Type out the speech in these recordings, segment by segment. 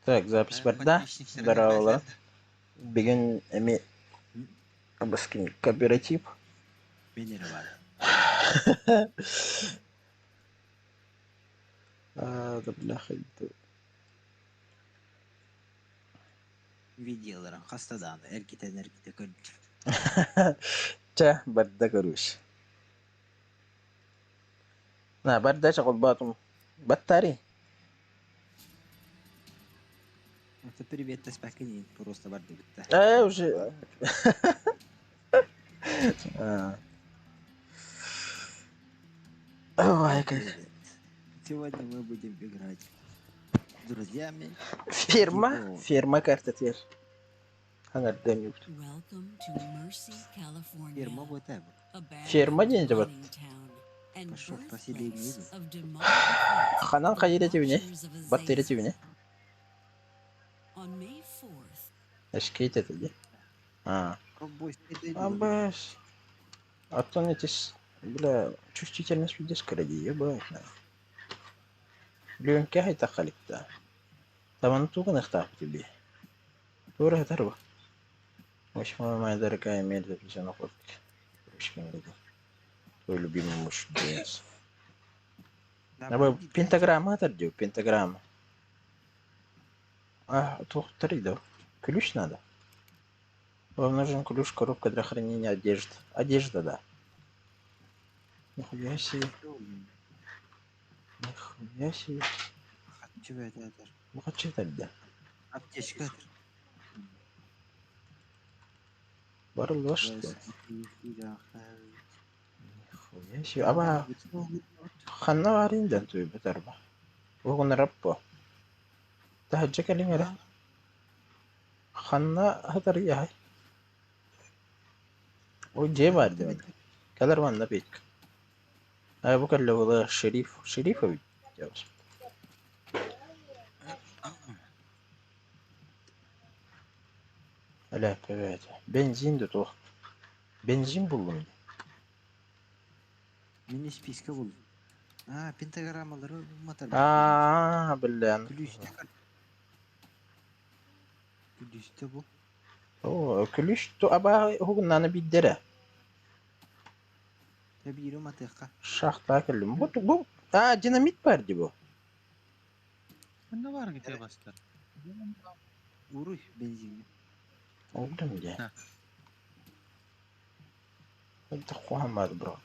Так, запись барда. Подписчиктары Здорово. кэрбээтилэр да? Бүгүн эмиэ обыскин кооператив. Мин эрэ баар. А, да бляха. Видеоларын хаста даҕаны эргитэн-эргитэ көрдүм. Чэ, барда көрүүс. На, барда чоҕулбаатым. Баттари. Это приветтэспэккин просто бардыбыт да. Э, уже. А. Ой, как. Сегодня мы будем играть с друзьями. Ферма, Его. ферма карта теперь. Ханардем Welcome to Mercy, California. Ферма вот это. Ферма диэн дьабат. Пошел поселение. Ханан хайыр этибине? Баттыр этибине? Эшкейт этиди. А. Ковбойский Абас. Оттон итис, бля, чувствительность видишь, кради, ебать. Лүөнкэ хайтахаликта. Табан туган ихтаах тебе. Тура тарба. Восьмое моя дорогая имеет запрещено ход. Твой любимый муж Джеймс. Аба пентаграмма тардиу, пентаграмма. А, тух да. Ключ надо. Вам нужен ключ, коробка для хранения одежды. Одежда, да. Нихуя себе. Нихуя себе. Хочу это. Ну хочу тогда. Аптечка. Бар что ли? Нихуя себе. Аба ханна варин да туй бутарба. Угун раппо. Таһырдьа кэлиҥ эрэ. Ханна хатарыйаһай? Ол дьиэ баар диэн. Кэлэр манна Петька. Аа бу кэллэ буолла шериф. Шериф эбит диэбит. Элээппэ бэйэтэ. Бензин да туох. Бензин буллум дии. Мин испиискэ буллум. А, пентаграммалары матар. Аа, биллэн. Күлүүстэ Күлүүстэ бу. Оо, күлүш ту абаа уһугуннааны биирдэрэ. Тэбиири матыахха. Шахтаа кэллим. Бу бу аа динамит баар дии бу. Ханна баар гитэ бастар? Уруй бензиҥҥэ. Олдум дии. Да. Это хуамар бро.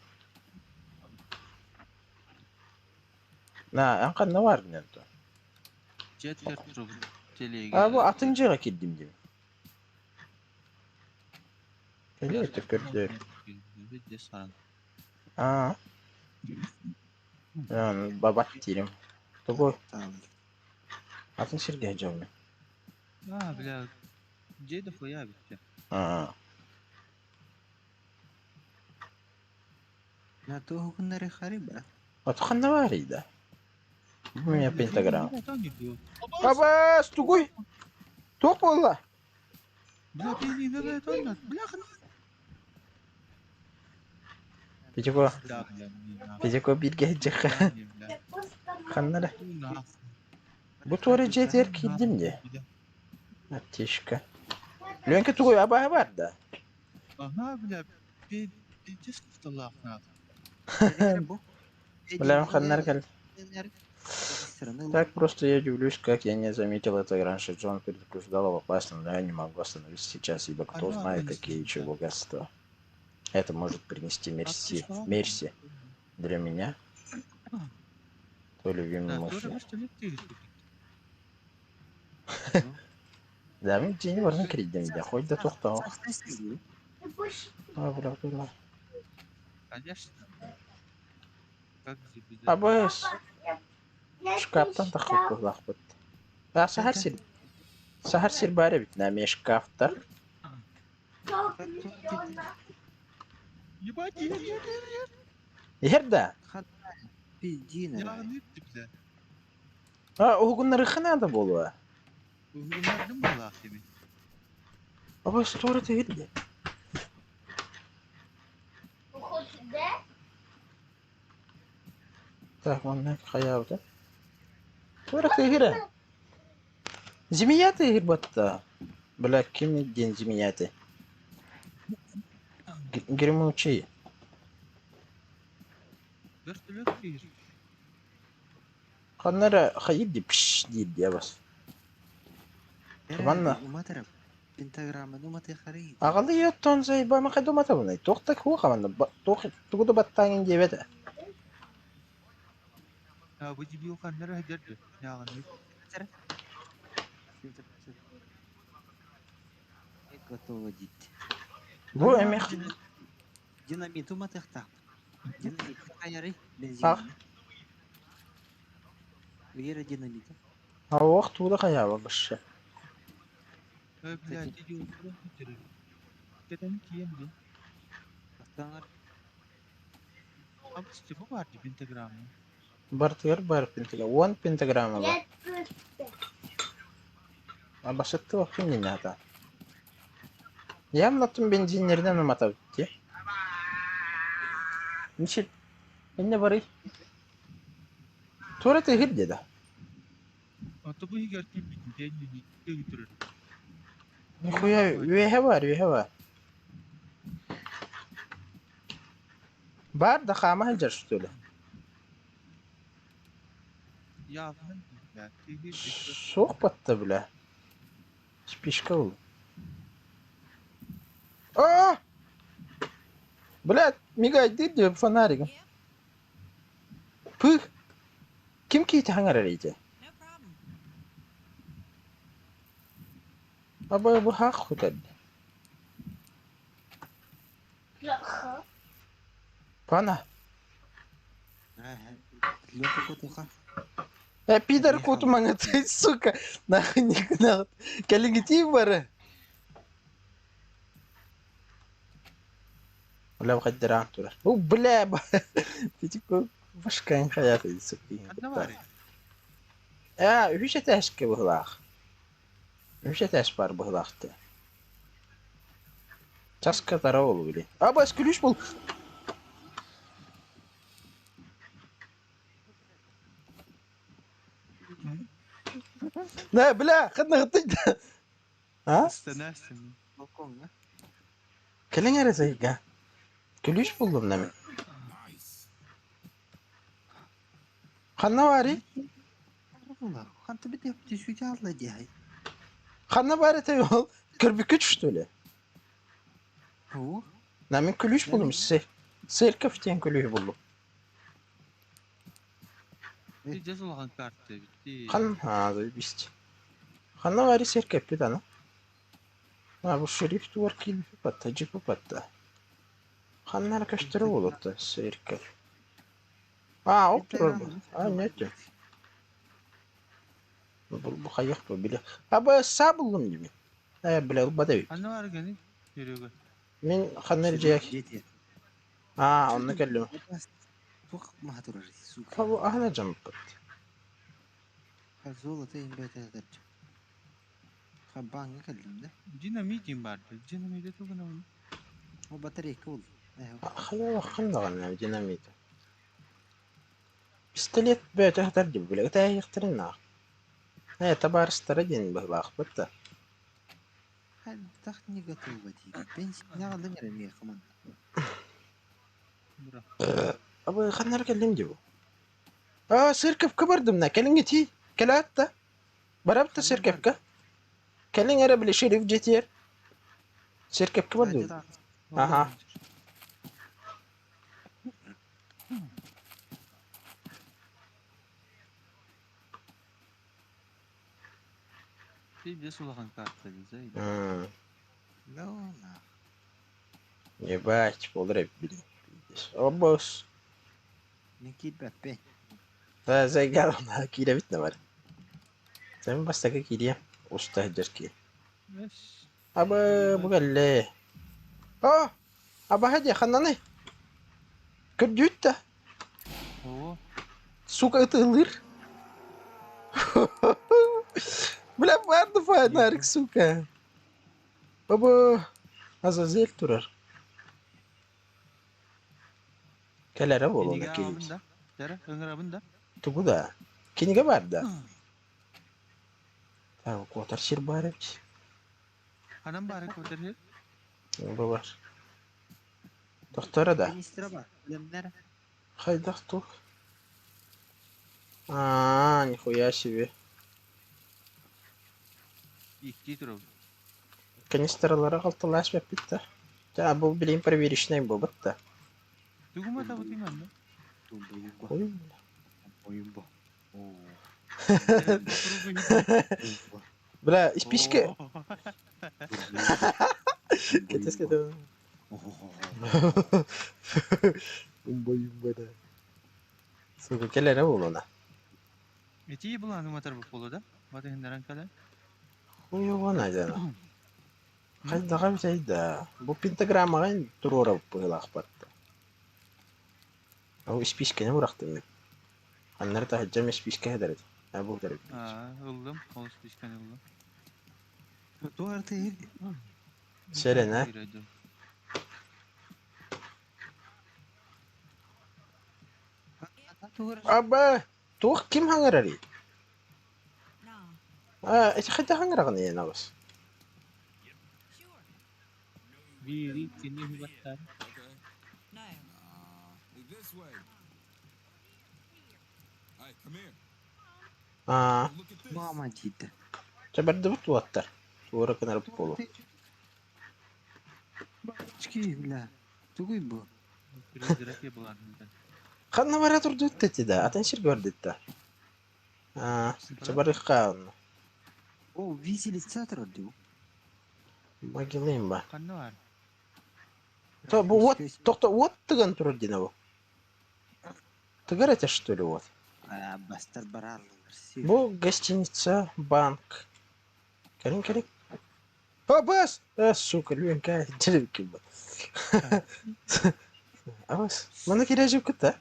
На, эн ханна бааргын онтон? Дьиэтигэр турабын телегэ. Аа бу атын дьиэҕэ киирдим дии. Кэлиэ этэ көрдөөр. Аа. Бабах диирим. Тугу атын сиргэ сылдьабын. А, бля, дьиэ да хуя эбит. Аа. На туһугуннары хариба. От ханна баарый да? Бу меня пентаграмма. Абаас, тугуй? Туох буолла? Бля, пиздец, бля, Петяко, Да, бля, не на. Петяко бииргэ сылдьыахха. Бля. Ханна эрэ? На. Бу туора дьиэтигэр киирдим дии. Аптечка. Ленка тугуй абааһы баар да? Ага, бля, пиздец кутталаах надо. Бу. Бля, ханна кэл. Так просто я удивлюсь, как я не заметил это раньше. Джон предупреждал об опасном, но я не могу остановиться сейчас, ибо кто Ага, знает, конечно, какие еще да. богатства. Это может принести мерси. Мерси для меня. Твой любимый Да, муж. тоже может лететь. Да, мен дьиэни барытын кирийдим дии, хоть да тохтоо. А, бля, бля. Конечно. Как же без Абыс, шкафтан таххыппылаахпыт. А, саһар сир. Саһар сир баар эбит, наа, шкафтар. Ебать, ер, ер, ер, ер. Иһэр да? Пиздина. Яғын бля. А, уһугуннарыхха наада буолуо. Уһугуннардым буолаах дими. Абыс, туора тиһир дии. Так, манна хайаабыта. Туора тиһирэ. Змея ты батта. Бля, ким диэн змея ты? Гремучий. Вертолет киир. Ханна эрэ хайыр дии пш диир диэ бас. Ханна? Уматарым. Пентаграмманы уматыахарый. Аҕалыы оттон сайбама хайда уматабынай? Туох да куох хабанна туох тугу да баттааҥын диэбэтэ. А бу дебил ханна эрэ сылдьар дуо? Ньааҕыныыр. Готово диит. Бу эмиэ Динамит уматыахтаах. Динамит хайарый? Бензин. Вера динамита. Ауах туула хайаaba башша. Ой, блядь, идиот, куда ты Кэтэн тиийэн дии. Бастаҥар А бу баар дии пентаграмма. Бартыгар бар пентаграмма. Уон пентаграмма бар. А басытты вакым не надо. Явно бензиннеринэн уматабыт дии. Мишель, инне барый. Туора тыһыр деді. Ото бу иһигэр киирбитин тиэннини тыытырыр. Нихуя, үөһэ бар, үөһэ бар. Бар да хаама сылдьар что ли? Явно, блядь, тыһыр Суох батта, бля. Спичка был. А! Блядь, мигай дии фонаригом. Пых! Ким киһитэ хаҥарар ити? No problem. Аба быһаах хутэрдэ. Пана. Лёха Котуха. Э, пидор кутумаҥа ты, сука, нахуй никуда. Кэлиҥҥитии бары. Бля, хайдараан турар. О, бля, Титико башкаҥ хайаатый, сука. Ханна баарый? Ээ, үһүс этээскэ быһыылаах. Үһүс этээс баар быһыылаах дии. Часка тара ол били. Абас күлүүс был. Да, бля, ханна хаттый. А? Ыстанаастым. Балкоҥҥа. Кэлиҥ эрэ сайга. Күлүүс буллум да мин. Ханна баарый? Ханта бит түсүтэ диэхэй. Ханна баар этэй ол? Көрбүккүт что ли? Оо. На мин күлүүс буллум. Церковь диэн күлүүһү буллум. Дьэ улахан карта эбит дии. Хан аа заебись. Ханна баарый церковь бит аны? А бу шериф тугар киирбит батта, джипа батта. Ханна эрэ көстөрө буолуо церковь. А, ол турар бу. А, нет. Бу хайах бу били. А бу саа буллум дии мин. Э, бля, ылбат эбит. Ханна баар гыный? Серега. Мин ханна илдьиэк. А, онно кэллим. Туох маһа турар, сука. А бу аһына дьампыт. Золото имбэтэ Хаббааҥҥа кэллим да. Динамит диэн баар дии. Динамит тугунабын? Ол батарейка ол. Хайа ханна динамит. Пистолет бөөтө сытар дии били ытаайыахтарын наах. Ээ, табаарыстара диэн быһыылаахпыт да. Хайдах не готова дии. Бензин аҕаллыҥ эрэ миэхэ манна. Абы ханнара кэллим дии бу. Аа, церковка бардым на, кэлиҥ итии. Кэлээт да. Барабыт да церковка. Кэлиҥ эрэ били шериф дьиэтигэр. Церковка бардым. Аха. Пиздец улахан карта дии. Ну, нах. Ебать, буолар эбит били. Обос. Мин киирбэппин. Да, зайгар киирэбит да бар. Сен бастакы киириэ. Уста сылдьар киһи. Абы бу кэллэ. О! Абаһа диэ ханнаный? Көрдүүт да. Оо. Сука ытыылыыр. Бля, барды фонарик, сука. Бабы Азазель турар. Кэлэрэ буолуо Кинигэ киһи. аҕабын да? Дара, ыҥырабын да? Тугу да? Кинигэ бар да? Так, куотар сир баар эбит. Ханан баара куотар сир? Бу бар. Тохтор да. Канистра бар. Билэмнэр. Хайдах туох? Аа, нихуя себе. Икки турабыт. Канистралары халтылаас бэппит да. Та бу билин проверочный буолбат да. Тугум атабытый манна? Тумба-юмба. Ой. Тумба-юмба. Оо. Бля, исписки. Кэтес Тумба-юмба. кэтэ. Умба-юмба да. Сука, кэлэрэ буолуона. Ити былааны матарбыт буолуо да? Батыһыннаран кэлэн. Хуйугана дьэна. Хайдаҕа эбитэй да. Бу пентаграммаҕа туруорабыт быһыылаахпат да. Ол испиискэни бырахтым мин. Аннары таһырдьам испиискэ эдэр этим. А бу эдэр Аа, ыллым. Ол испиискэни ыллым. Туох артыыр? Сэрэнэ. Киирэ Аба, туох ким хаҥырарый? Nah, Аа, ити хайдах хаҥыраҕын ийэн аҕыс? sure. Биири кини уһугаттаан. Okay. No. Nah, this way. Hey, come here. Аа, Look at this. Маама диэтэ. чэбэрдибит уоттар. Туора гынарбыт буолуо. Бачки, бля. Тугуй бу? Призраки былаанынан. Ханна бара турдут эти да, атын сиргэ бардыт да. Аа, чабарыхха онно. О, виселица турар дуу. Могилым ба. Ханна бар? То бу вот, тохто вот тыган турар дина бу. Тыгар это что ли вот? А, бастар барааллар. Бу гостиница, банк. Кэлин кэлин. Абас! А, сука, лүөнкэ дьэрибиккин бу. Абас, маны кирээжип кытта.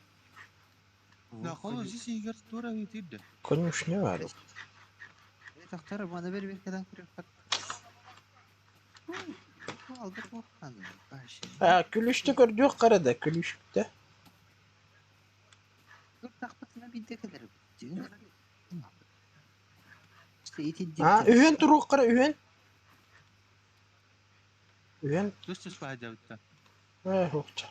Да, холо сисигер тура тирде. Конюшня бар. Тохтор, маны бер бер кадан көрөр. Албат буохтан. А, күлүштү көрдүөх карада, күлүштү. Тахпытына биирдэ кэлэр. А, үһүн туруох кара, үһүн. Үһүн. Тус-тус баһадьабытта. Э, хукча.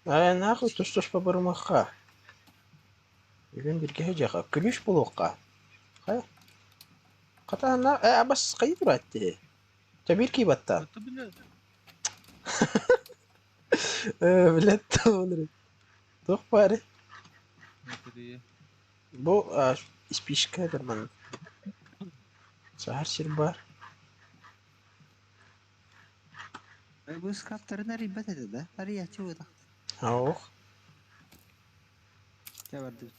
Э, нахуй тус-туспа барымахха. Үһүн биргэ дьаха. Күлүш булуохха. Хайа. Хатаана, э, абас хайы тураатты. Чабир кийбаттаан. Отто биле Э, билет онры. Туох баары. Матырые. Бу испишка дерман. Сахар сир бар. Бу скаптарын арыйбат этэ да? Арыйааччы буотах. Ох. Чэ бардыбыт.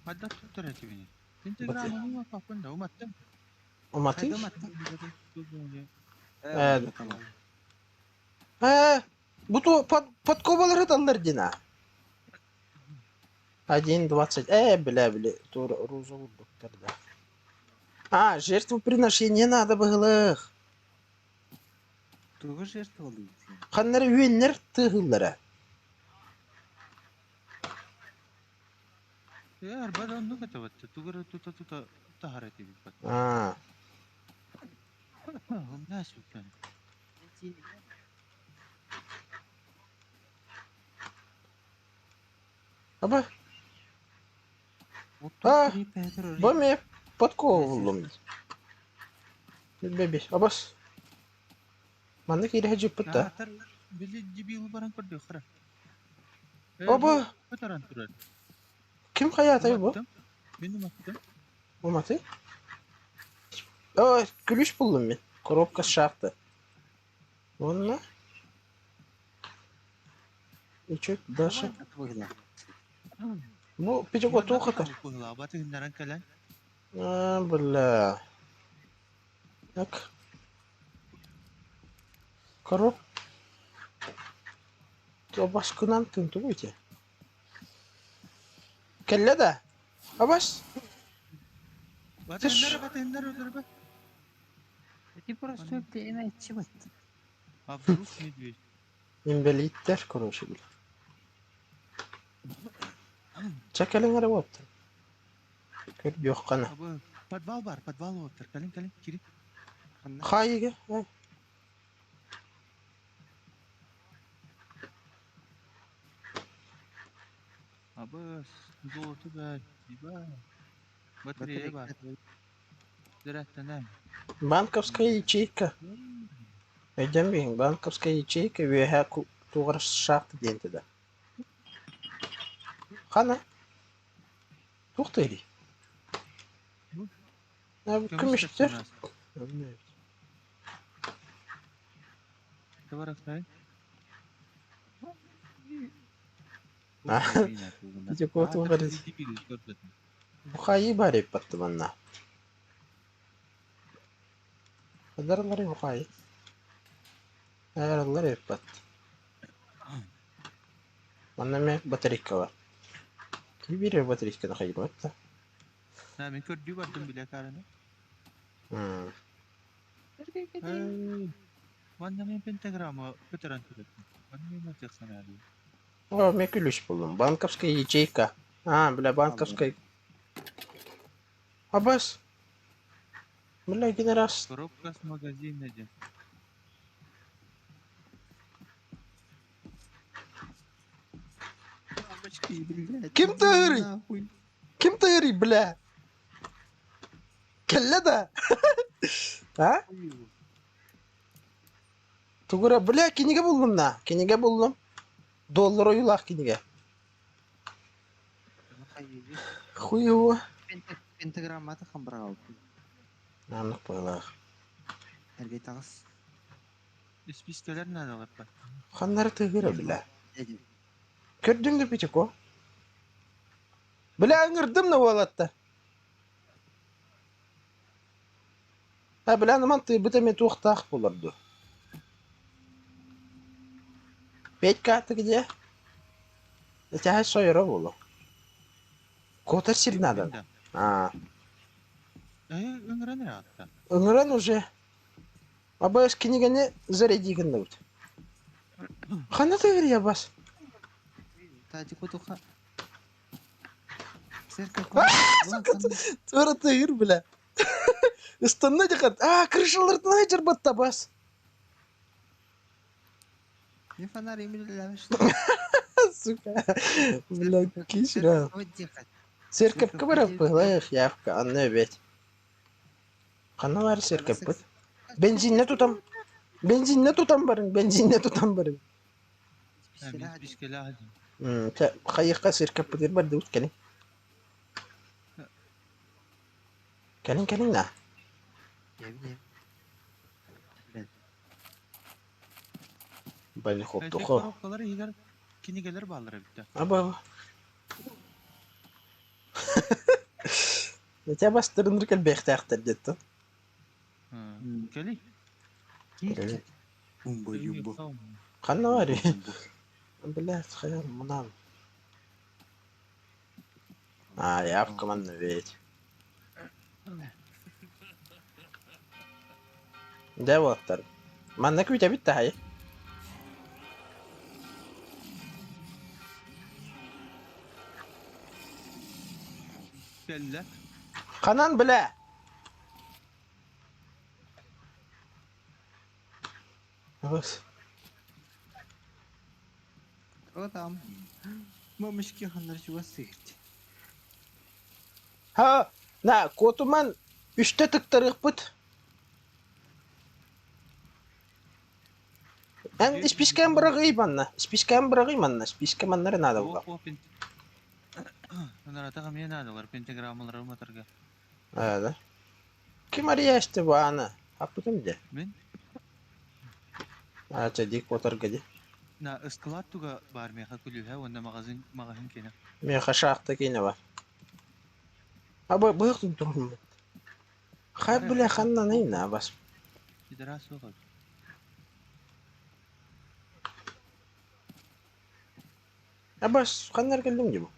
Хайдах туттар этибини? Пентаграмманы умаппаппын да уматтым. Уматый? Хайда уматтың? Э, Э, бу ту под подковалары таллар дина. 1.20. Э, бля, бля, тур роза доктор, да. А, жертвоприношение надо было. Тугу жертвалыы? Ханнары үөннэр тыһыллара. Э, арбада оннук этебатта. Тугары тута-тута тахар этибит бат. А, Умнас үккен. аба, А, бу эмиэ подкова буллум. Бэби, абас. Манна киирэ дьыппыт да. Аатар били дебил баран көрдө хара. Э, Оба, бу таран турар. ким хайаатай бу? Уматтым. Мин уматтым. Уматый? О, күлүш буллум мин. Коробка с шахты. Онно? И чё дальше? Бу пятигор туох это? Батыгыннаран кэлэн. А, бля. Так. Короб. Тобаскынан тынтугуйте. Кэллэ да? Абас. Батыгыннара батыгыннара өтөрбө. Эти просто өптейін айтчы бат. А вдруг медведь? Инбэлииттэр, короче, бля. Чэ кэлиҥ эрэ буолта. Көрдүөххэ Абы подвал бар, подвал уоттар. Кэлин, кэлин, кири. Ханна? Хайыга? Абы золото баар, иба. Батарея бар. Зэрэттэнэ. Банковская ячейка. Өйдөөн биһиҥ, банковская ячейка үөһэ тугар шахта диэн этэ да. Хана? Туох тыырый? Көмүстэр. Ити куотугар бухайы бар эппатты манна. Адаралары бухайы. Адаралары эппат. Манна эмэ батарейка бар. Ким биэрэр батарейканы хайбат да? Мин көрдүү бардым билэ караны. Манна мен пентаграмма көтөрөн туратын. Манна мен ачык санаалыы. О, мен күлүс булдум. Банковская ячейка. А, бля, банковская. Абас. Бля, один раз. Коробка с магазина диэн. Бабочки, блядь. Ким иди тыырый? нахуй. Ким тыырый, бля? Кэллэ да? А? Тугура, бля, кинигэ буллум на. Кинигэ буллум. Доллар ойуулаах кинигэ. Хайыы. Хуй его. Пентаграммата хамбыраҕалпын. Нааннык быһыылаах. Эргэй таҕыс. Испискэлэр наадаларбат. Ханнары тыгыра, бля. Көрдүҥ да Петюко? Бля, ыҥырдым да уолаттар. А, бля, наман тыырбыт эмиэ туохтаах буолар дуо? Петька, ты где? Этяһай сойоро буолуо. Куотар сир надо. А, Ыҥыран эрэ аатта. ыҥыран уже. Абас кинигэни заряди гынныбыт. Ханна тыгыр ябас? Тади кутуха. Церковь. Сука, туора тыгыр, бля. Ыстанна дихат. А, крышалартан айдьарбатта бас. Не фонарь имели Сука. Бля, кисера. Церковка барап быһылаах явка, анна эбет. Ханна бар церковьпыт? Бензинне тутам. Бензинне тутам барың, бензинне тутам барың. Испискэлээх Хайыхха церковьпытыгар бардыбыт кэлин. Кэлин кэлин на. Бали хоптухо. Коробкалар иһигэр кинигэлэр бааллар эбит да. Аба. Хотя бастырыныр кэлбиэхтээхтэр диэттэн. Кэли. Умба юмба. Ханна барый? Блядь, хайа мунан. А, явка манна ведь. Дэ уолаттар. Манна күүтэбит таһай. Кэллэ. Ханан бля! Абас. Кто там? Мамочки ханнар чугас сыгырт. Ха, на, куотуман үстэ тыктарыахпыт. Эн испискэм быраҕый манна, испискэм быраҕый манна, испискэ маннары наада буолла. Ынаратаҕа эмиэ наадалар пентаграммалары уматарга. Аа да. Ким арыйаасты бу ааны? Хаппытым дьэ. Мин Аа, чэ, дии куотарга дии. на ыскылаат туга баар миэхэ күлүүһэ уонна маҕаһыын маҕаһыын киэнэ. Миэхэ шахта киинэ бар. А бу быһых туруммут. Хай бля ханнаный на бас. Пидорас суох эбит. А бас ханнар кэллим дии бу.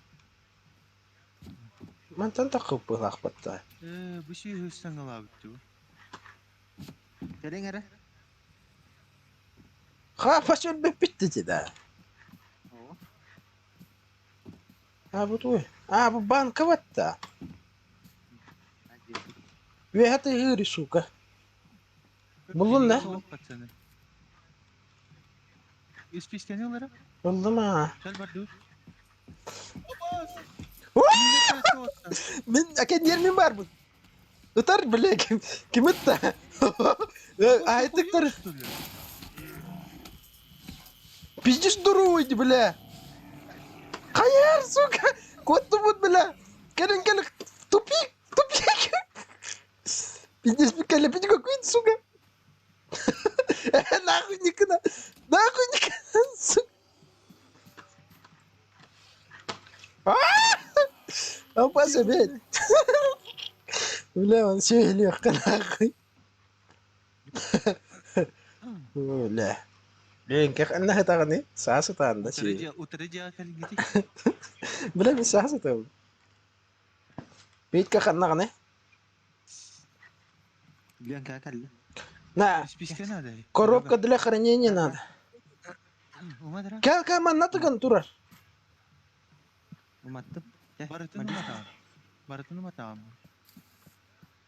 Мантан таххып быһлаахпатта. Ээ, бу сүүһү саҥалаабыт дуу. Кэлиҥ эрэ. Ха, бас өлбөппүт дии да. А бу туй. А бу банка батта. Үөһэ тыаһыыр, сука. Буллун да? Суох, пацаны. Испискэни ылара. Буллум аа. Чөл бардыбыт. Мин акендиэр мин баарбын. Ытар, бля, ким, ким ытта? Айтыктар. Пиздец здоровый, бля. Хайар, сука. Куоттубут, бля. Кэлин, кэлин. Тупик, тупик. Пиздец, кэлин, пиздец, какой, сука. Нахуй никогда. Нахуй никогда, сука. Опа, себе. Бля, он все легко нахуй. Бля. Блин, как она это не? Саса там, да, си. Утары дьиэҕэ кэлиҥҥитий? Бля, мен сааса там. Петька ханнаҕына? Ленка кэллэ. На, Испиискэ наада. коробка для хранения надо. Умадара. Кэл, кэл, манна тыган турар. Уматтым. Дьэ, Барытын манна. уматаҕын. Барытын уматаҕын.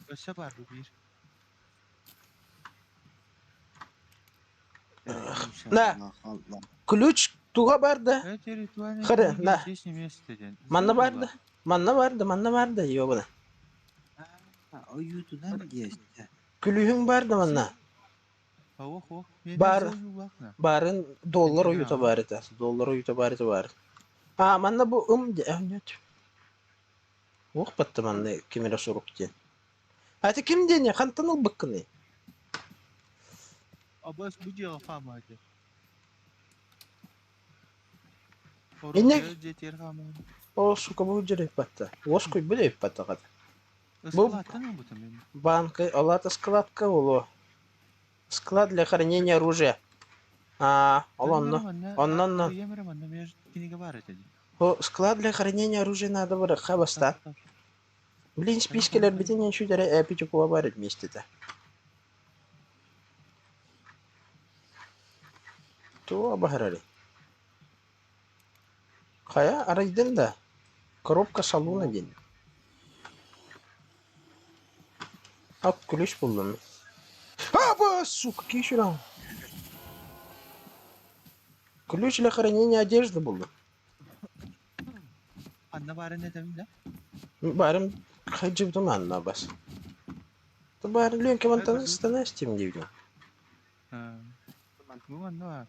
Өссө баар бу биир. На. Allah. Ключ туга бар да? Это ритуальный Хары, книги на. здесь не место диэн. Манна бар да? Манна бар да, манна бар да, ёбана. Ойуутунан диэстэ. Күлүүһүҥ бар да манна? Ох, ох. Бар. Баарын доллар ойуута баар этэ. Доллар ойуута баар этэ баар. А, манна бу ым нет. Уох батта манна ким эрэ сурук диэн. А это ким диэни хантан ылбыккыный? Абас бу дьиэҕэ хаамаачы. Инне- Дьиэтигэр хаамаачы. О, сука, бу дьиэ батта. Уоскуй бу батта хата. Бу Ыскылааттан ылбытым мен. банка, алата складка боло. Склад для хранения оружия. А, ол онно. Онно, онно. Емере манна меж кинигэ бар этэ дии. О, склад для хранения оружия надо было баста. Блин, спискелер битин шүдәрэ эпичукуа бар вместе-то. То баһарары. Хайа арайдын да. Коробка салуна диэн. Ак ключ булдум. А, сука, кишерам. Ключ для хранения одежды булдум. Анна баарын этэбин да? Барым хаджибдум анна бас. Бар Ленка вон станастим дивдим. Бу манна бар.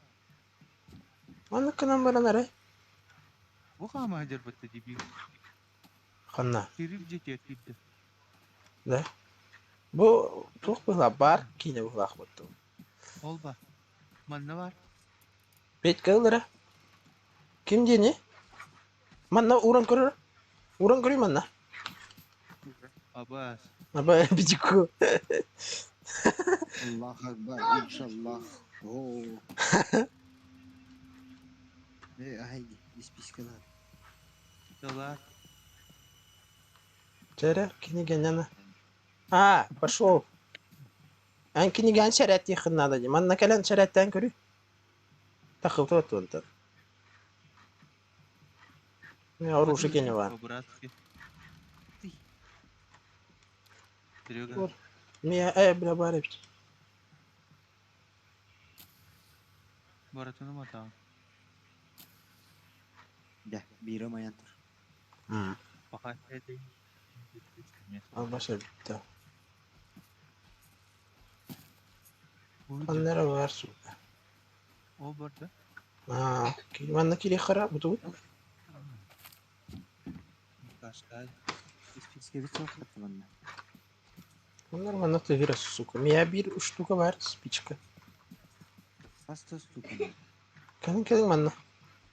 Манна кынан баран арай. Бу хаама дьарбатта дии. Ханна. Кирип дьиэтигэр киирдэ. Да. Бу туох быһыылаах бар киинэ быһыылаах буттум. Ол ба. Манна бар. Петька ылара. Ким диэни? Манна ууран көрөр. Ууран көрүй манна. Абас. Аба бичику. Аллах Акбар, иншаллах. Оо. Э, айди, испискалар. Дала. Чэрэ кинигэннэ. А, пошел. Эн кинигэн сэрэтиэххин наада дии. Манна кэлэн сэрэттээн көрүй. Тахылта туонтан. Оружие кини бар. По-братски. Серега. Мия бля бар эбит. Барытын уматаҕын. Дьэ, биир умайан тур. Пока это Албас эбит. Ханна эрэ бар сука. Ол барда. Аа, манна кири хара бутубут. Кашкай. Испискэбит суох манна. Оннор манна тыгыра сука. Мия биир штука бар спичка. Хас да штука. Кэлин кэлин манна.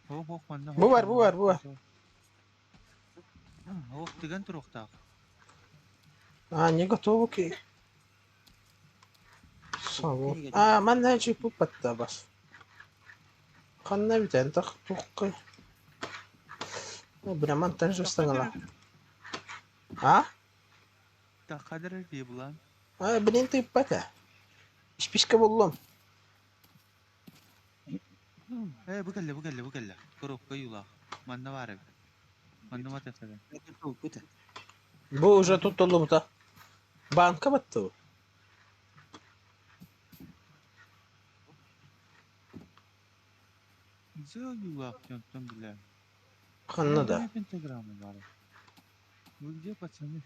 Ох, ох, манна. Бу бар, бу бар, бу бар. Ох, тыган туруохтаах. А, не готово ки. Савор. А, манна чипу патта бас. Ханна бүтэн тах тухкай. Бля, мантан же стангала. А? Таххадыр дии булан. А, блин, ты пата. Списка буллум. Э, бу кэллэ, бу кэллэ, бу кэллэ. Коробка юлаах. Манна баар эбит. Манна матыахтара. Пута. Бу уже тут толлубута. Банка баттыбы. Зелюлаах дьонтон билээ. Ханна да? Пентаграмма баар. Вы где, пацаны?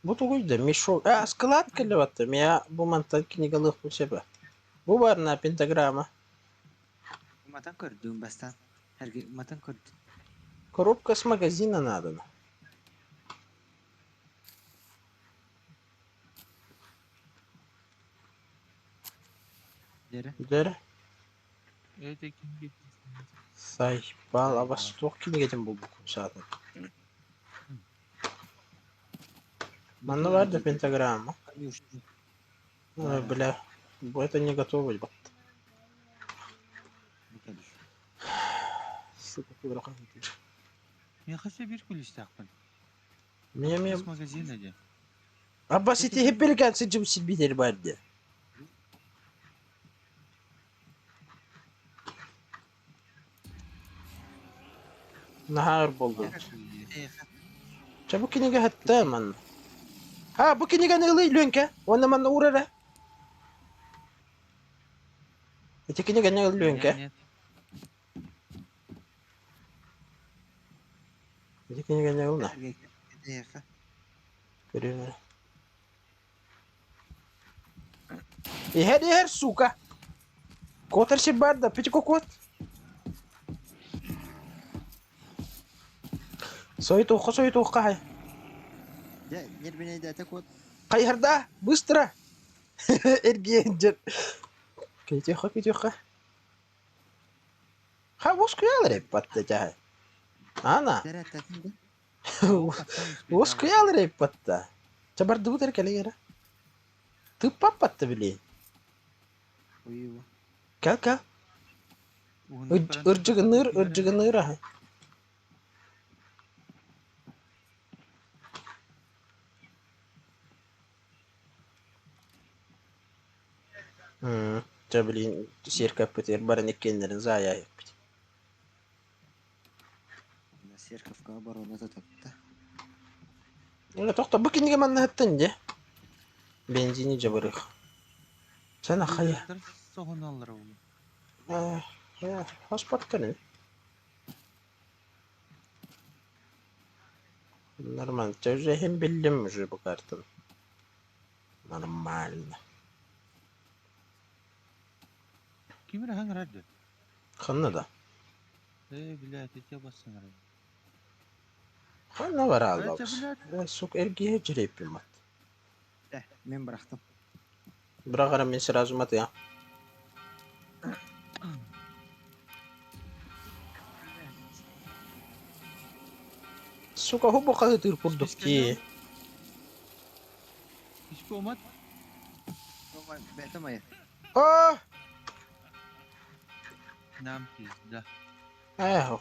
Бу тугуй да мешок. А, склад кэллэ Меня бу мантан кинигалыахпын сөбө. Бу бар на пентаграмма. Уматан көрдүм бастаан. Эрги уматан көрдүм. Коробка с магазина надо. Дere. Дere. Это кинигэ Сайбал абас туох кинигэтин булбуккун саатан. Манна бар да пентаграмма. Конюшня. Ой, бля, это не готово, бат. Сука, кудрахан. Миэхэ өссө биир күлүүстээхпин. Меня Из магазина диэн. Абба сити хеппеликан сыдьым силбитер бар де. Наһаар болду. Чэ бу кинигэ хатта манна. Ха бу кинигэни ылый Лүөҥкэ. Уонна манна уурара. Ити кинигэни ыл Лүөҥкэ. Нет. Ити кинигэни ылна. Көрүөм эрэ. Иһэр иһэр, сука! Куотар сир баар да, Петька куот. Сойтуохха, сойтуохха хай. Дьэ, нервинэйдээтэ куот. Хайыһарда, быстро! Эргийэн дьэр. Кэтиэххэ, кэтиэххэ. Ха, воскуялар эппатта дьаһай. Ана. Дэрээттэтин да. Воскуялар эппатта. Чэ бардыбыт эрэ кэлиҥ эрэ. Тыыппаппатта били. Уйуба. Кэл кэл. Ырдьыгыныыр, ырдьыгыныыр аһай. Чэ билигин сиэркэппитигэр баран иккиэннэрин заайаайыкпыт. Церковка оборона тутатта. Тохто бу кинигэ маннаһыттан дьэ. Бензини дьабырых. Сана хайа. Соһуналлар ол. Паспорттарын. Нормально. Чэ уже иһин биллим уже бу картаны. Нормально. Ким эрэ хаҥырар дии? Ханна да? Ээ, блядь, ити бассаҥырар. Ханна барааллабыз? Сука, эргиһэ дьирэйпин мат. Э, мин бырахтым. Быраҕара мин сразу матыа. Сука, хубу хаһытыыр курдук дии. Испомат. Бэйэтэ майа. А! Нам пизда. Эхо.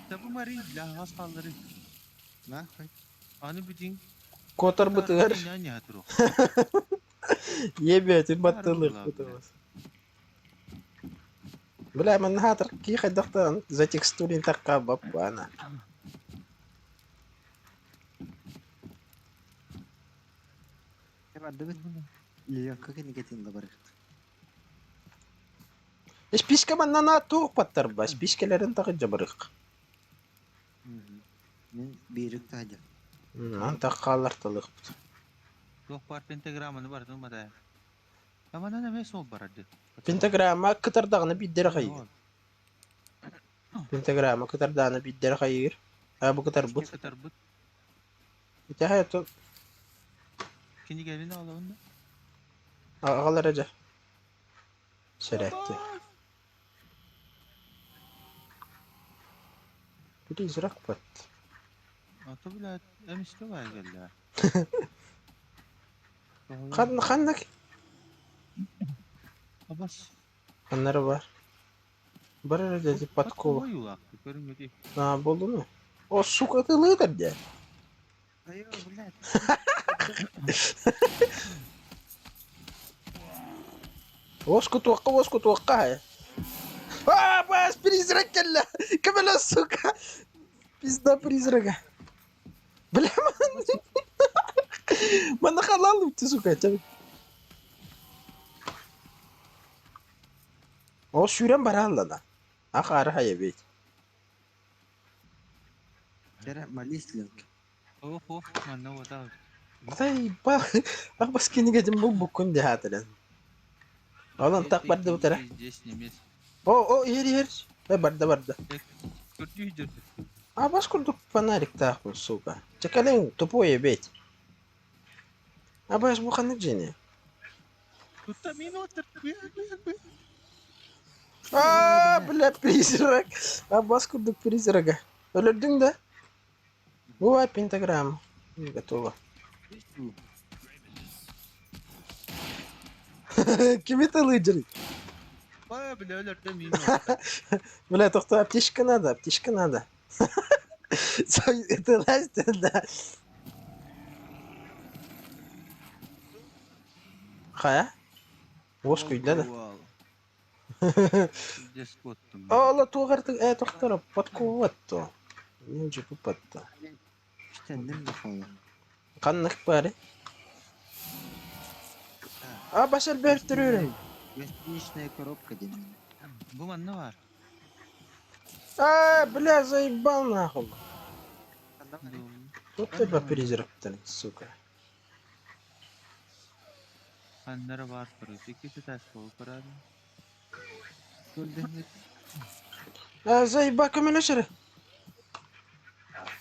Табы мари для хас хааллары. Нахуй. Аны бүтүн Куотарбытыгар Ебетин баттылык бутабыз. Бля, манна ки хайдахтан за текстурин такка баппана. Бардыбыт. Лёгка кинигэтин да барыт. Списка манна туох паттарба, спискаларын тагы жабырык. Мин биирик таһдьа. Ман таккалар талыкпыт. Туох баар пентаграмманы бардым мата. Аманан эмиэ суол барарды. Пентаграмма кытардаҕына биирдэрэ хайыыр. Пентаграмма кытардаҕына биирдэрэ хайыыр. А бу кытарбыт. Кытарбыт. Ити то Кинигэбин аҕалабын да? Аҕалара дьэ. Сэрэтти. Призрак бат. Ата блядь, эмискэ баар кэллэ. Хан ханнык? Абас. Ханнары бар? Бар эрэ дьэ подкова. Көрүҥҥүтүй. Аа буоллуну. О, сука, ты лыдар дьэ. Айо, блядь. Уоскутуохха, уоскутуохха. А, бас, призрак кэллэ! Көмөлөс, сука! Пизда призрака. Бля, манна халал ути, сука. Ол сүүрэн барааллана. Ах, ары хайа бит. Кэрэ молись Линк. Ох, ох, манна уотаабыт. Заебал. Ах, бас кинигэтин булбуккун диэхаатылан. Ол антах бардыбыт эрэ. Здесь немец. О, о, иһэр, иһэр. Э, барда, барда. Көрдүү дьөрбүт. А бас курдук фонариктаахпын, сука. Чэ, кэлиҥ, тупой эбит. Абас бу ханнык дьиэни? Тутта мин отыр. А, бля, призрак. Абас курдук призрага. Өлөрдүҥ да? Бывай пентаграмма. Готово. Кими тылыдьырый? Ой, бля, өлөрдө мин. Бля, тохтоо, аптечка надо, аптечка надо. Ты лазь, да. Хайа? Уоскуйда да. Здесь куоттум. Ола туох эрэ э тохторо подкова то. Не жуппатта. Үстэнним да хаалар. Ханнык баары? А бас элбээх төрүүрүн. Гостиничная коробка диэн. Бу манна бар. А, бля, заебал нахуй. Тут тебя призрактан, сука. Ханнара бар турар. Икки тас буолуп барар. Көрдөһүк. А, заеба көмөлөс эрэ.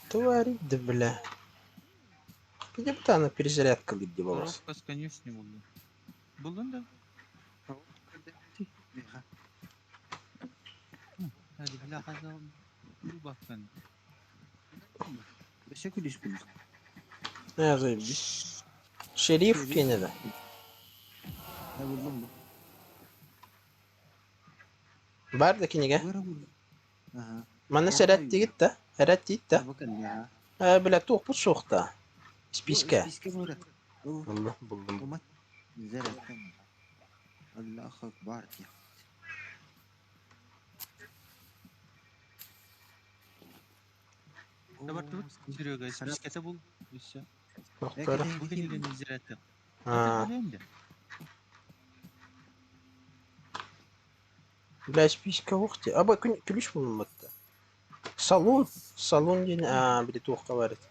Твари, да бля. Где бы она перезарядка где волос? Коробка с конюшни булдум. Булдун да? Миха. Hadi бля хаза бу баккан. Өссө күлүс булдум. А, заебись. Шериф Кеннеди. Да булдум бу. Бар да кинигэ. Бу булдум. Аха. Манна сэрээттигит да? Эрээттиит да? Бу кэллэ. Аха. Э, бля, туохпут суох да? Списка. Списка бу. Бу. Буллум, буллум. Умат. Зарядтан. Аллах акбар диye. Табартыбыт Серега, спискете бул. И все. Тохтор. Бу кинигени зирәтте. А, инде. бля, списка ух ты. Аба күн күлүш буллум батта. Салон, салон диэн, а, били туохха бар этэ.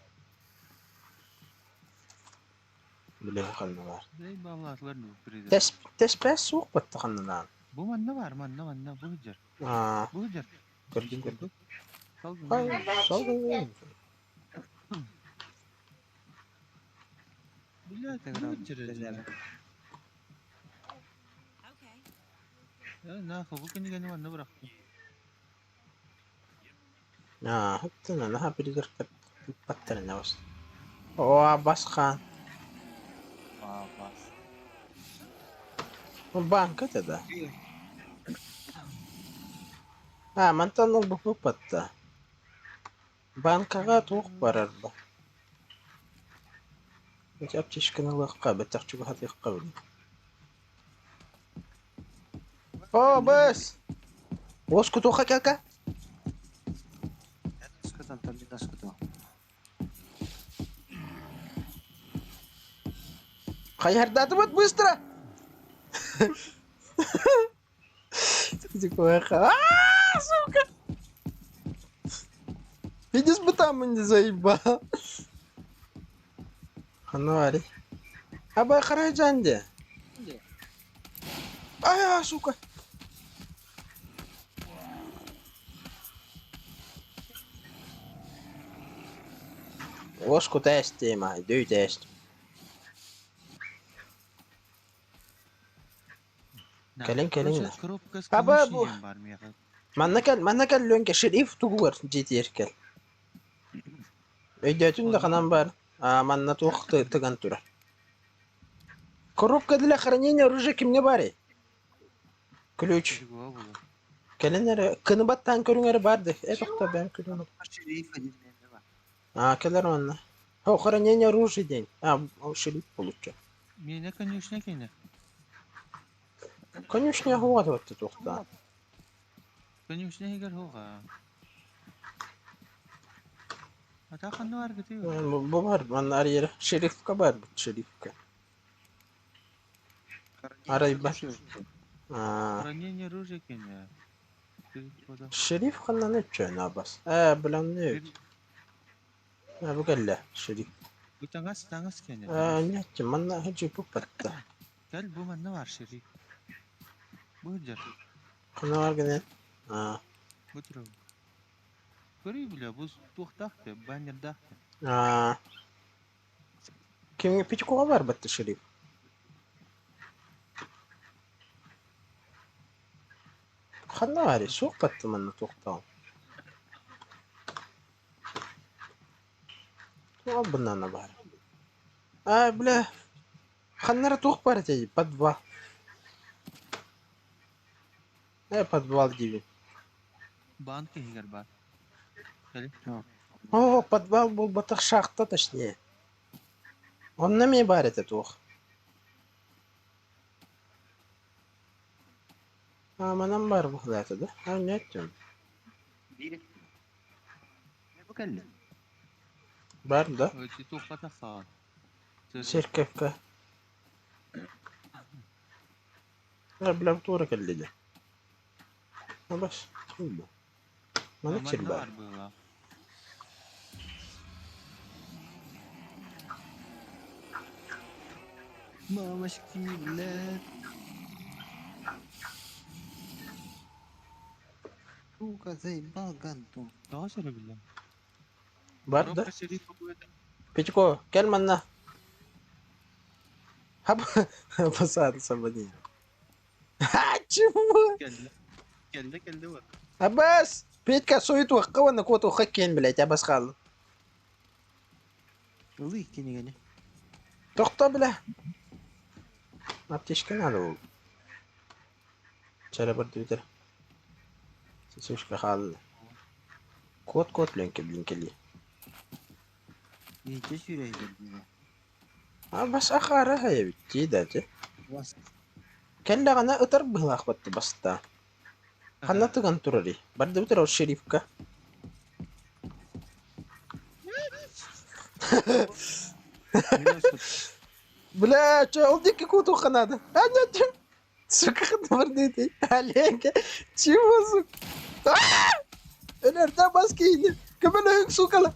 Били ханна бар. Эй, баллатлар ну призрак. Тэс тэспэс суох батта ханнанаан. Бу манна бар, манна, манна, бу жер. А, Бу жер. көрдүм көрдүм. Салгын. Ай, салгын. Бля, бу жер. Okay. Я нахуй, бу кинигени манна бырактым. А, хаттана наха призрактар баттарына бас. О, басхан. А, бас. Банк это да. А, мантан ол бу батта. Банкаҕа туох барар бу? Ити аптечканы ылыахха, бэттэх чугаһатыахха били. О, бэс! Уоскутуохха кэлка? Скотан там не скотан. Хайардаатыбыт быстро! Тихо, А, сука! Видишь бы там не заебал. Хануари. Аба хараджанде. Ай, сука. Уоску тестима, дүй тест. Кэлин, кэлин. Коробка с Аба, бу- конюшни бар миэхэ. Манна кэл, манна кэл лүөнкэ шериф тугугар дьиэтигэр кэл. Өйдөөтүн да ханан бар. А, манна туох тыган турар. Коробка для хранения оружия кимҥэ баарый? Ключ. Чего было? Кэлин эрэ, кыныбаттаан көрүҥ эрэ баар да. Э, тохтоо, бэйэм көрүҥ. Шериф один бар. А, кэлэр манна. О, хранение оружия день. А, ол шериф получу. Миэнэ конюшня киэнэ. Конюшня хуат батта туохтаан. Конюшня иһигэр суоҕа. Ата ханна бааргытый? Бу бар, манна арыйара. Шерифка бар, шерифка. Арай бар. Аа, Хранение оружия кэннэ. Шериф ханнан өтчөөн абас. Ээ, биланны өт. Ээ, бу кэллэ, шериф. Бу таҥас, таҥас кэннэ. Ээ, ньэччи, манна хачыпы патта. Кэл бу манна бар шериф. Бу сылдьар. Ханна бар гынан? Аа, Бу турар. Көрүй бля, бу туохтаах да, баннердаах да. аа. Кимҥэ Петюкова бар батта шериф? Ханна баарый? Суох батта манна туохтааҕым. Туох албыннаана баар? Аа, бля, ханна эрэ туох баар этэй? Подвал. Э, подвал диибин. Банк иһигэр баар. Кэл. О, подвал буолбатах шахта точнее. Онно эмиэ баар этэ туох. А, манан баар быһыылаата да? А, нет. Биир бу кэллэ. Бар да? Ити туохха тахсаҕын? Церковка. А, бля, туора кэллэ дии. А, бас. Маннык сир Манна баар. баар быһыылаах. Мамочки, блядь. Сука, заебал ганту. Тоҕо сөрө биллэм? Бар да? Коробка шериф какой-то. Петько, кэл манна. Хап, посадился в ней. Ха, чего? Кэллэ. Кэллэ кэллэ вот. Абас! Петька суетуохха уонна куотуохха киэн, блядь, абас хаалла. Ылый кинигэни. Тохто, бля. Аптечка надо было. Чара бардыбытар. Сушка хаалла. Кот-кот ленке блинкели. Иһитэ сүүрэ дии. Абас ахара хайабит дии дати. Бас. Кэллэҕинэ ытар быһылаах батты баста. Ханна тыган турарый? Бардыбытар ол шерифка. Бля, чё, ол диэки куотуохха наада. А, нет, чё? Сука, ханна Олег, чего, сука? Өлөрдө бас киини. Көмөлөһүҥ, сукала.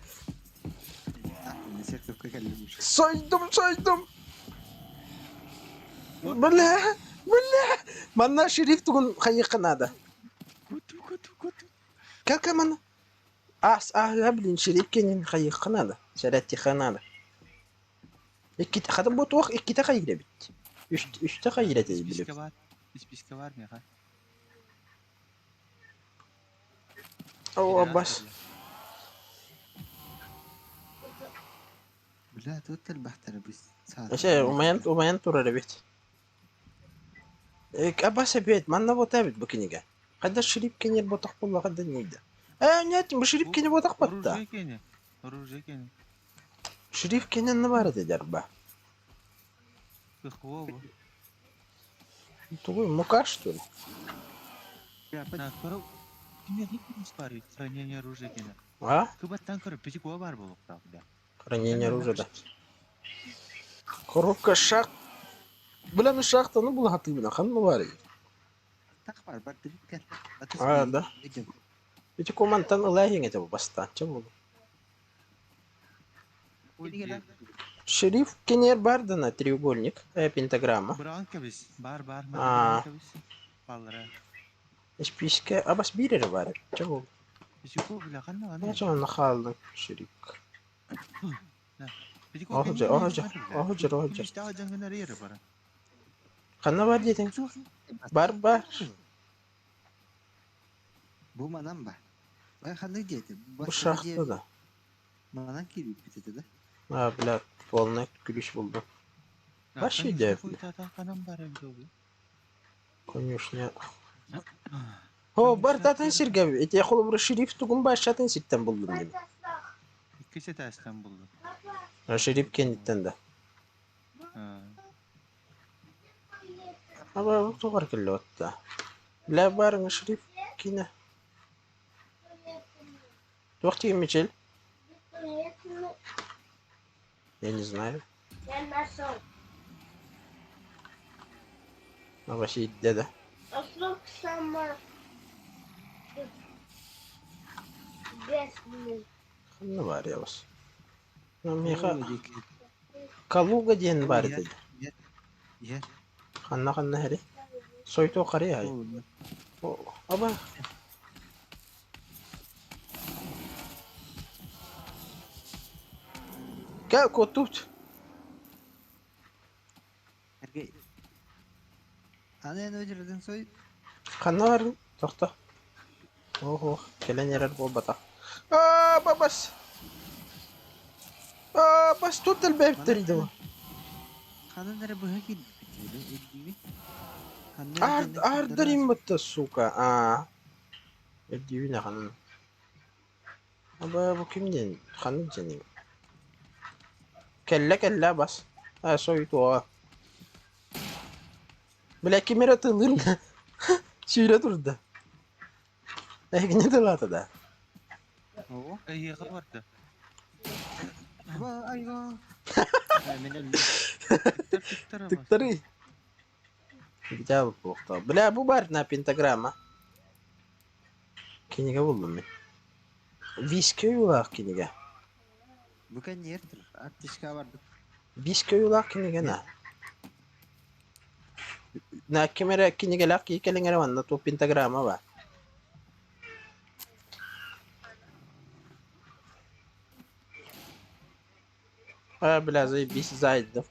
Церковка кэллим уже. Сойдум, сойдум. Бля, бля. Манна шериф тугун хайыахха наада. Куту куту куту. Как манна? Ас, а, блин, шериф кенин хайыахха наада. Сэрэтиэххэ наада. Иккит, хатын бу туох иккитэ хайыыр эбит. Үс, үстэ хайыыр этэ билим. Испиискэ баар. Испиискэ баар миэхэ. О, абас. Бля, тут элбэхтэр бис. Эше, умайан, умайан турар эбит. Абас эбит, манна вот эбит бу кинигэ. Хайда шрип кенер ботах буолла, хайда нейда. Э, нет, бу шрип кене ботах батта. Оружие кене. Оружие кене. Шриф кенен бар этэ дьарба. Кыхуо бу. Тугуй, мука что ли? На, көрө. Кимиэхэ кимис баар хранение оружия кене. А? Кыбаттан көрө пичик бар буолуохтаах бля. Хранение оружия, да. Коробка шахт. Бля, ну шахта, ну была именно, хан ну вари. Так бар, бар дибит кэл. А, да. Ити командтан ылайын это бастан, че буолу. Шериф кенер бардана треугольник, пентаграмма. Браун кэбис. Бар бар. Аа. Кэбис. Паллара. Испиискэ абас биир эрэ баар эбит, чэ буолу. Пичико бля ханна Мен ханна. чоҥно хааллым шериф. Пичико Оһо оһо оһо оһо. Истээх дьаҥҥын эрэ бара. Ханна бар диэтиҥ? Бар бар. Бу манан ба. Бай ханнык диэти? Бу шахта да. Манан киирбит этэ да. А, бля, полный ключ булдум. Вообще идеально. Ханан бар эбит ол. Конюшня. О, бар татын сиргэ. Ити холобура шериф тугун башатын сиртен булдум дим. Иккис этээстэн булдум. А шериф кенниттен да. Аба тугар келле отта. Бля барың шериф кине. Туох диигин Мичил? Я не знаю. Я нашел. Новоселье да? Нашел самое бесный. Ханна баар ябас. Миэхэ Калуга диэн баар этэ. Ханна-ханна эри? Сойтуо харыйа Аба. Кэл куоттубут. Аны эн өдөрдүн сой. Ханна барын? Тохто. Ох, кэлэн эрэр буолбатах. Аа, бабас! Аа, бас тут элбээбиттэр дии. Ханан эрэ быһа киирбит өйдүүбүн. Аардарим бытта, сука. Аа. Өйдүүбүн ахан. Аба, бу ким диэн? Ханнык дьэний? Кэллэ кэллэ бас. Аа, сойтуоҕа. Бля, ким эрэ тылын сүүрэ турда. Эһигини тылаата да. Оо. Эйиэхэ барда. Аба, айга. Мен өлдүм. Тыктар тыктар абас. Тыктарый. Битэ буолуохтаах. Бля, бу баар на пентаграмма. Кинигэ буллум мин. Виски ойуулаах кинигэ. Бу кэнниэр тур. Артишка бардым. Виски ойуулаах кинигэ на. На ким эрэ кинигэлээх киһи кэлиҥ эрэ манна туох пентаграмма баар. А, бля, заебись, зайдов.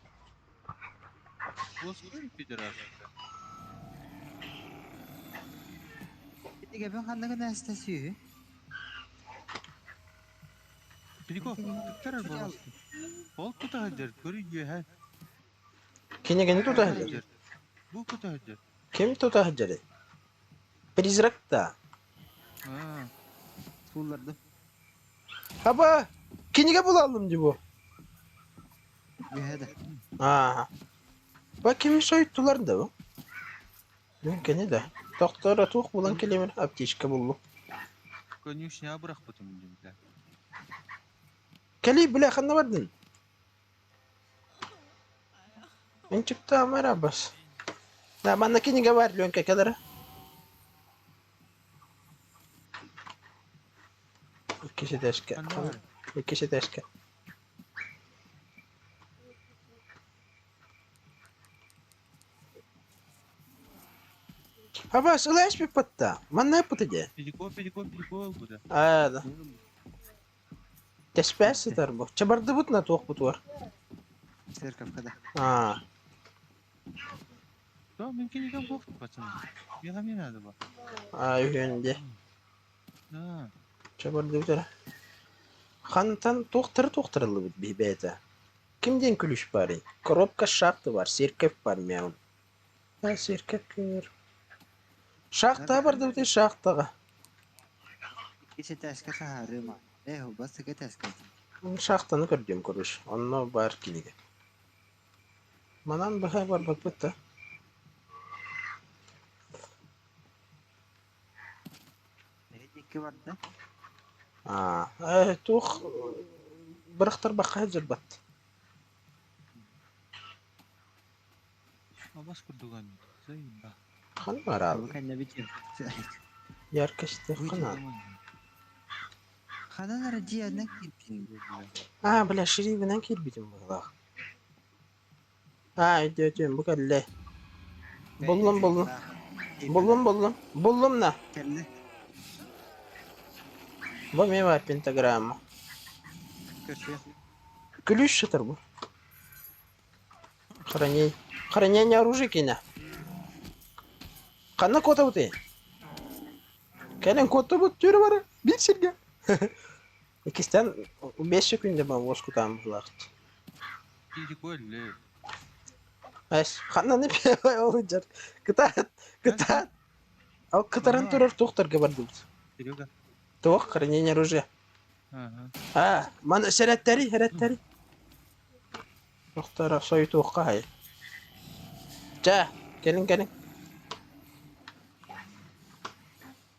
Уоскуй пидорас. Кинигэбин ханна гына эстэ сүүһү? Пилико, тыктар буолас. Ол тута сылдьар, көрүй үөһэ. Кинигэни тута сылдьар. Сылдьар. Бу тута сылдьар. Ким тута сылдьарый? Призрак да. Аа. Сууллардым. Аба, кинигэ булалым дии бу. Үөһэ да. Аа. Ба кими сойтулар да бу? Мүмкүнү да. Тохтоор туох булан кэлиэмин аптечка буллум. Конюшня бырахпытым дии бля. Кэлий бля ханна бардын? Мин чыктаама эрэ бас. Да, манна кинигэ бар Ленка кэлэрэ. Иккис этээскэ. Ханна бар? Иккис этээскэ. Абас, ылааш биппатта. Манна ыппыта дии. Пилико, пилико, пилико ылбыта. Аа, да. Тэспээс сытар бу. Чабардыбыт на туохпутугар. Церковка да. Аа. То, мин кинигэм суох пацаны. Миэхэ эмиэ наада ба. Аа, үһүөн дии. Аа. Чабардыбыт эрэ. Хантан туохтары туохтарыллыбыт биһи бэйэтэ. Ким диэн күлүүс баарый? Коробка шахты бар, церковь бар мяу. А, церковь көр. Шахтаҕа бардыбыт шахтаҕа. Иккис этээскэ таһаарыма. Ээ, бастакы этээскэ. Шахтаны көрдүм короче. Онно баар кинигэ. Манан быһа барбаппыт да. Эһи диэки барда. Аа, туох бырахтарбахха сылдьарбат. Абас курдуган. Заеба. Ханна Бу барааллар? кэннэ бүтүө. Яркости хана. Ханан эрэ дьиэнэн киирбитиҥ. Аа, бля, ширибинэн киирбитим быһыылаах. Аа, өйдөөтүм, бу кэллэ. Буллум, буллум. Буллум, буллум. Буллум на. Кэллэ. Бу эмиэ баар пентаграмма. Көрсүө. Күлүүс сытар бу. Хранение. Хранение оружия кинэ. Ханна куотабытый? Кэлэн куоттубут түүрэ бары биир сиргэ. Иккистэн 5 секунда уоскутаан быһыылаахт. Прикольно. Эс, ханнаны ол дьар. Кытаат, кытаат. Ол кытаран турар туохтарга бардыбыт. Серега. Туох хранение оружия. Ага. А, маны сэрэттэри, сэрэттэри. Туохтара сойтуохха хай. Чэ, кэлин кэлин.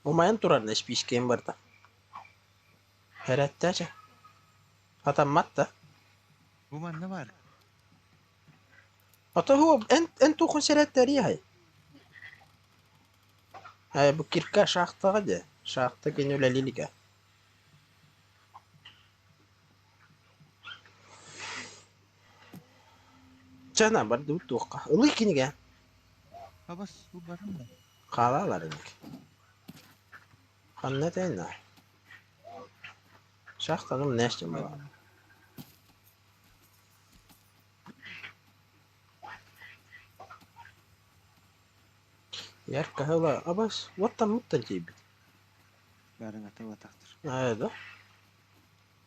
Умайан турар на спискэм барда. Эрэттээчэ. Хатаммат да. Бу манна баар. Ото һуо эн эн туоххун сэрэттэриэхэй? Ээ бу кирка шахтаҕа дьэ. Шахта кини үлэлии илигэ. Чэ на бардыбыт туохха. Ылый кинигэ. Абас бу баран да. Хаалаалар иник. Ханна этэйин Шахтаным нэстим буолар. Яркаһы ыла абас уоттаммыттан тиийбит. Барын ата уотахтыр. Аа да?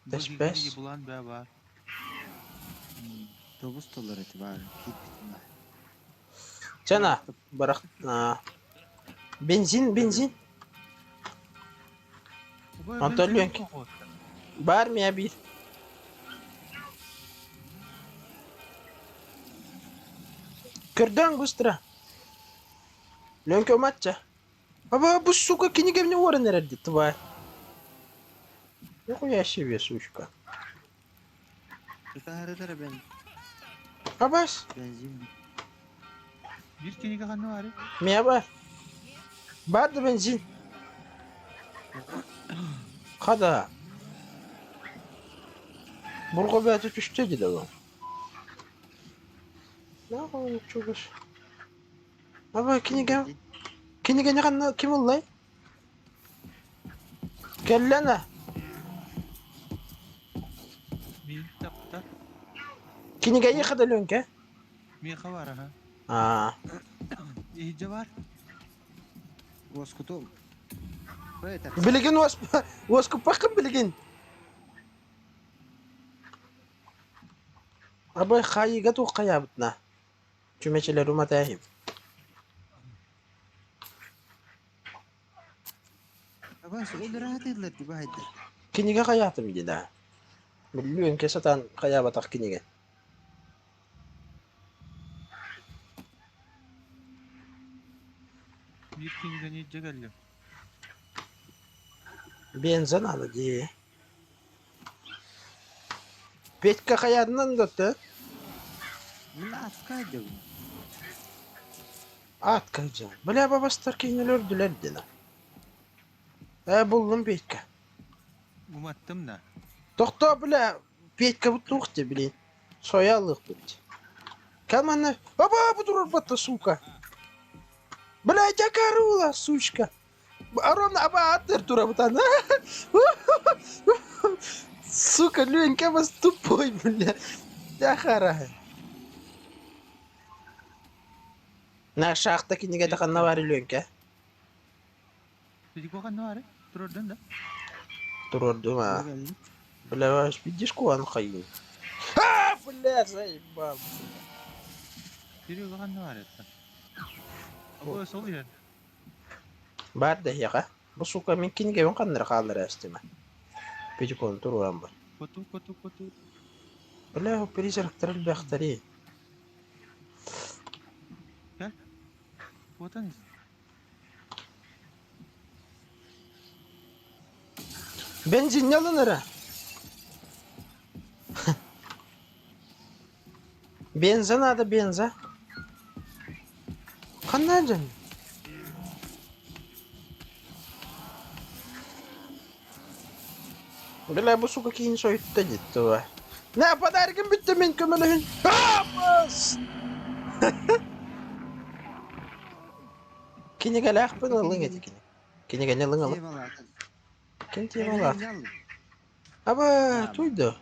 Бу Тэспэс. киһи булан бää баар. Тобус толор эти баарын киирбитин баар. Чана барах аа, бензин бензин Убай Онтон бензин Лүөҥкэ тоҕо. баар миэ биир. Көрдөөн быстро. Лүөҥкэ уматча. Аба бу сука кинигэбини уоран эрэр дии тварь. Нихуя себе, сучка. Сытаарытара бен Абас, бензин Биир кинигэ ханна баарый? миэ бар. Бар да бензин. Хада. Бурга бэйэтэ түстэ дии да Нахуй чугас. Аба кинигэ кинигэни ханна ким ыллай? Кэллэнэ. Миин таптар. Кинигэни хада Лүөҥкэ? Миэхэ баар аха. Аа. Иһирдьэ баар. Уоскутум. Билигин уос уоскуппаккын билигин. Абай хаайыыга туох хайаабытына. Чүмэчилэр уматааһым. Абас өлөрө сатыыллар дии баайдар. Кинигэ хайаатым дии да. Бүллүөҥкэ сатаан хайаабатах кинигэ. Биир кинигэни илдьэ кэллим. Бензин аны дии. Петька хайаатынан да ты? Мин атка дьабын. Атка дьон. Бля бабастар кинилэр өлдүлэр дина. Ээ буллум Петька. Уматтым да. Тохтоо бля Петька туох дии блин. Соя алыахпыт. Кам аны? Аба бу турарбатта сука. Блядь, акарула, сучка. Арон аба аттыр турабытан. Сука, Ленька вас тупой, бля. Яхара. На шахта кинигэтэ ханна баар Ленька? Сидико ханна баарый? Турордун да? Турордум а. Бля, видишь, куан хайын. А, бля, заебал. Серега ханна баар это? Абы сол иһэр. Баар да эһиэхэ. Бу сука мин кинигэбин ханнара хааллара эстиме. Педикон туруоран бар. Коту, коту, коту. Бля, призрактар элбэхтэрий. Кэл. Куотан ис. Бензинне алын эрэ. Бенза надо, бенза. Ханна дьон? Бля, бу сука киһини сойутта диттэ На, подаркым бүттэ мин көмөлөһүн. Апас! Кинигэлээхпин ылыҥ ити кини. Кинигэни ылыҥ ылыҥ. Ким темалаах? Аба, туйда.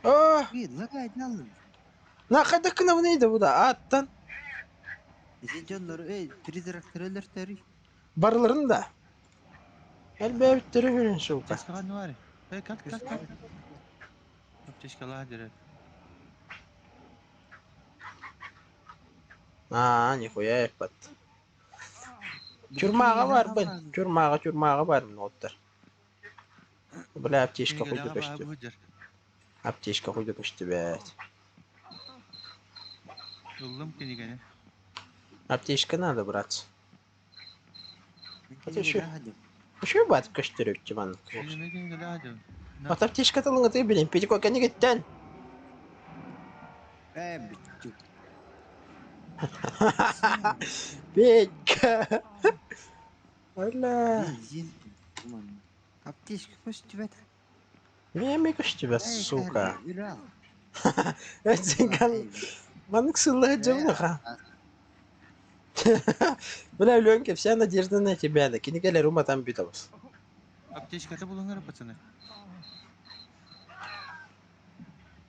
Аа, на хайдах гынабыный да бу да ааттан. Ити дьоннору эй призрактары өлөртөрүй. Барыларын да. Элбээбиттери хүрүн сука. Аптечка ханна баарый? Эй, кал, кал, кал. Аптечкалаах дьэрэ. Аа, нихуя эппат. Тюрьмаҕа барбын. Тюрьмаҕа, тюрьмаҕа барбын оттар. Бля, аптечка хуйда Кинигэлээҕэ баа көстү. бу дьэр. Аптечка хуйда көстүбэт. Ыллым кинигэни. Аптечка надо, братцы. Мин Это еще кинигэлээх дьон. Үчүгэй баат көстөрүччү маннык. Кинини кинигэлээх дьон. Ата аптечка тылыҥытыы билин пятико кэннигиттэн. Ээ бүттүк. Петька. Оля. Бензин манна. Аптечка көстүбэт. Миэмэ көстүбэт, Эй, сука. Үрэ ал. Этинган маннык сыллаһыт дьыллаха. Бля, Ленька, вся надежда на тебя. Да кинигэлэр уматан бүтабыз. Аптечката булуҥар, пацаны.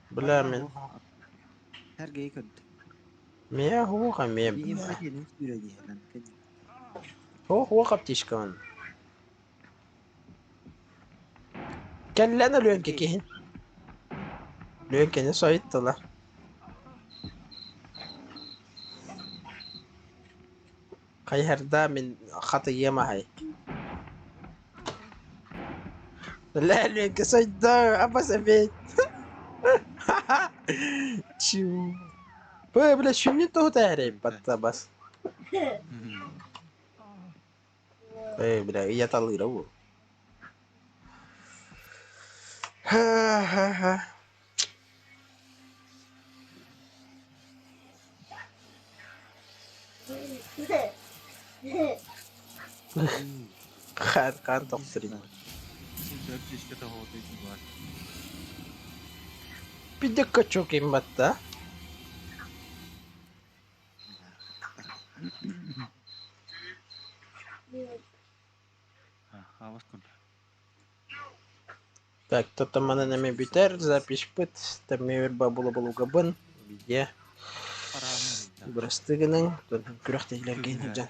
Бля, мен Сергей көрдө. Мия хуха мия. Биим диэн сүүрэ диһэн. Хух аптечкан. Кэллэн Өлүөнкэ киһин. Лүөҥкэни сойуттулар. Хайыһарда мин хатыйыам аһай. Лээ Лүөҥкэ сойдо, абас эбит. Чу. Бля, бля, сүнньүн тоһута эрэй батта бас. Ээ, бля, ыйаталыыра бу. Ха-ха-ха. Хаан хаан тохсурин. Пиздец качок батта. Так, то манан эмэ бүтэр, запись-пыт, тэммиэбэр була-булугабын, видео. Бырастыы гыныҥ, күрэхтэһиилэргэ сылдьан.